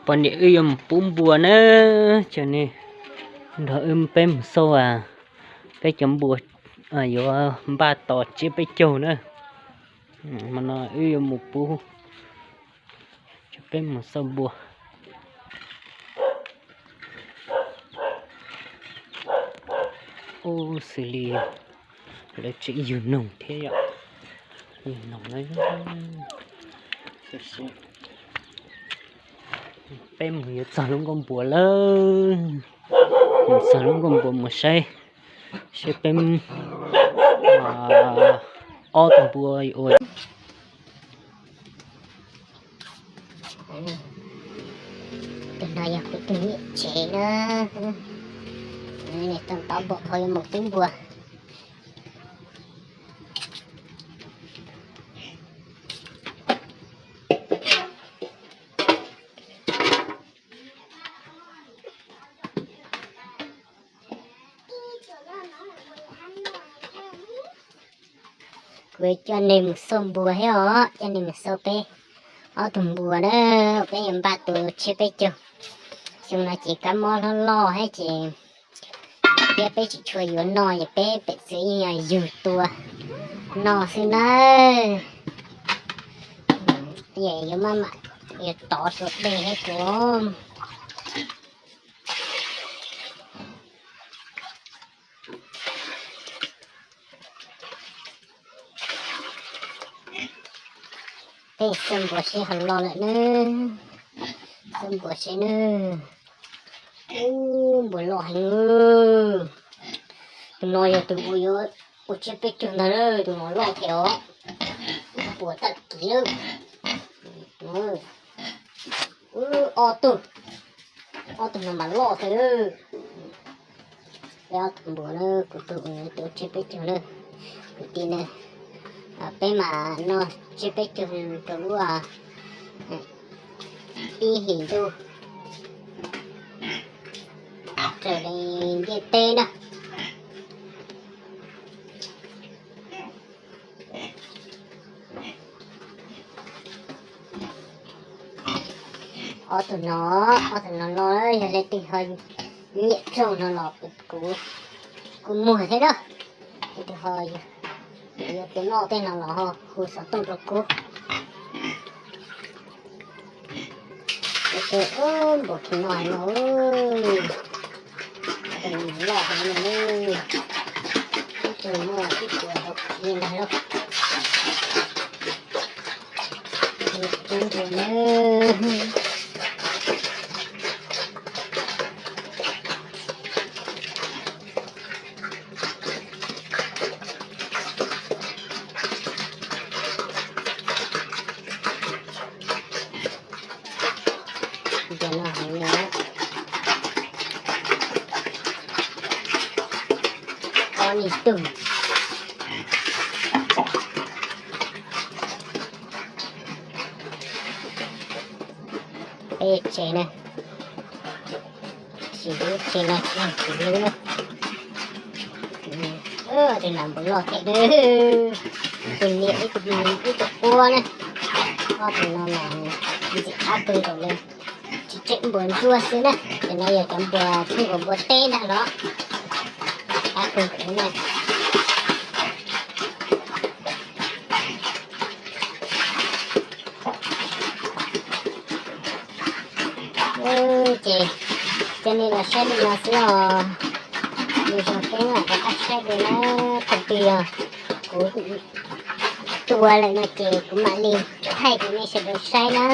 Poj niam wb yuav mus pub npua na, cov nej nrog wb peb mus xauj peb cov npua yuav npaj tos tsiab peb caug na. Hmo no wb yuav mus pub, peb mus xauj npua. Ub, xws li lawv tseem yug noog thiab yom. Yug noog na. Peb mus yuav txog lub nkuaj npua lawm. Mus txog lub nkuaj npua mus saib, saib peb ob tug npua ua. Tus no yog kuv tus niam tsev na. Tau npau qhov yuav mus pub npua. Kuv coj nej mus xauj npua thiab os, coj nej mus xauj peb ob tug npua na, peb yuav npaj tua tsiab peb caug. Xyoo no ces kab mob loj loj thiab ces thiab peb tsis tshua yuav noj ces peb pem txwv yeej yog yug tua noj xwb na. Yuav maj mam yuav tov rau dej thiab kuv. Tej xauj npua seb ho loj lawm na. Xauj npua seb na. Ub, npua loj heev. Tus no yog tus uas yuav ua tsiab peb caug ntag na, tus no loj thiab os. Npua tag kis lawm. Ub, ob tug, ob tug no mas loj thiab. Peb ob tug npua na, kuv tus uas yuav tua tsiab peb caug na. Kwv tij na, peb mam noj tsiab peb caug rau lub ib hlis ntuj raws li ntiaj teb na. Ob tug no, ob tug no no yog leej twg ho nyiam raug no los kuv, kuv muag thiab na. Leej twg ho yuav tus noj tej no los ho hu xov tooj rau kuv. Ub, npua kis no no, tus no loj heev li, ib tug muaj ib puas tau kis ntag lauj. Coob npua na. Cov no heev na. Ob niag tug. Peb tsev na. Tsis lub tsev no tsis yog tsev lub na. Tus no npua loj thiab. Tus niam ib tug, ib tug quab na. Ob tug no mas ntxim qab kawg nkaus li. Tsis tseem npua ntsuab xwb na, cov no yog cov npua pheej ua npua teb ntag los. Qab kawg nkaus na. Ces coj nej los saib li no xwb os. Nws zoo peb mam rov qab saib dua na, thaum twg yog kuv tua lawm no ces kuv mam li thaij rau nej sawv daws saib na.